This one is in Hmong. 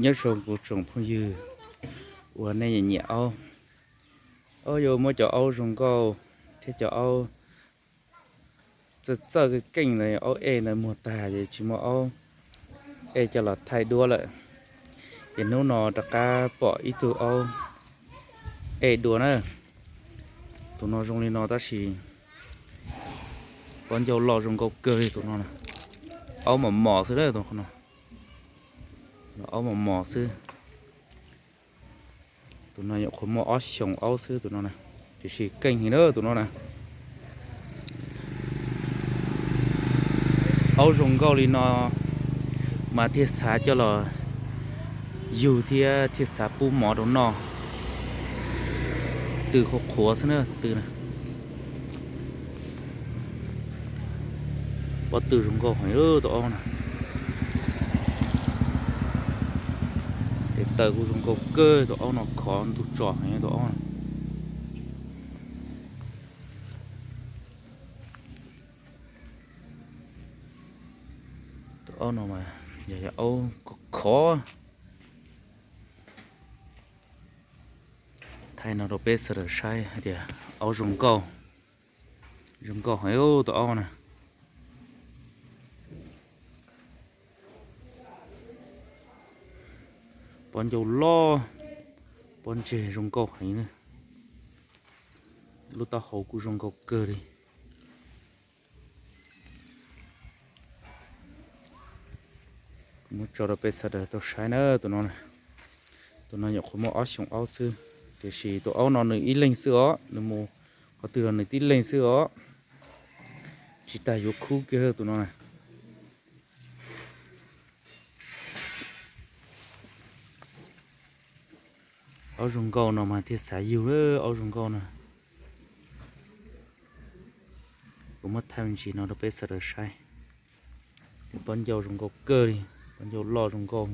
Nyob zoo kuv tsoom phooj ywg uas nej nyiam aub, aub yuav muab cov aub zoo nkauj thiab cov aub txawj txawj keej keej ntawd, aub ej ntawd muag tag ces tsis muaj aub ej coj los thaij duab lawm. Ces hnub no rov qab pom ib tug aub ej dua na. Tus no zoo li no tab sis pob ncauj loj zoo nkauj kawg li tus no na. Aub mos mos xwb na tus no. Aub mos mos xwb. Tus no nyuam qhuav muaj ob xyoos aub xwb tus no na, tiam sis keej heev na tus no na. Aub zoo nkauj li no mas thiaj xav coj los yug thiab thiaj xav pub mov rau noj. Tw qhuav qhuav xwb na, tw na. Pob tw zoo nkauj heev tus aub na. Tes taw kuj zoo nkauj kawg tus aub no, khov ntug tso heev tus aub na. Tus aub no mas yog yog aub khov khov. Thaij no rau peb sawv daws saib hais tias aub zoo nkauj, zoo nkauj heev tus aub na. Pob ncauj loj, pob ntseg zoo nkauj heev na. Lub taub hau kuj zoo nkauj kawg li. Kuv muab tso rau peb sawv daws tau saib na tus no. Tus no nyuam qhuav muaj ob xyoos aub xwb, tiam sis tus aub no nws ib leeg xwb os, nws mus qhov twg los nws tib leeg xwb os. Tsis tas yuav khub kiag tus no na. Aub zoo nkauj no mas thiaj xav yug, aub zoo nkauj no. Kuv muab thaij me ntsis no rau peb sawv daws saib. Pob ncauj zoo nkauj kawg li, pob ncauj loj zoo nkauj.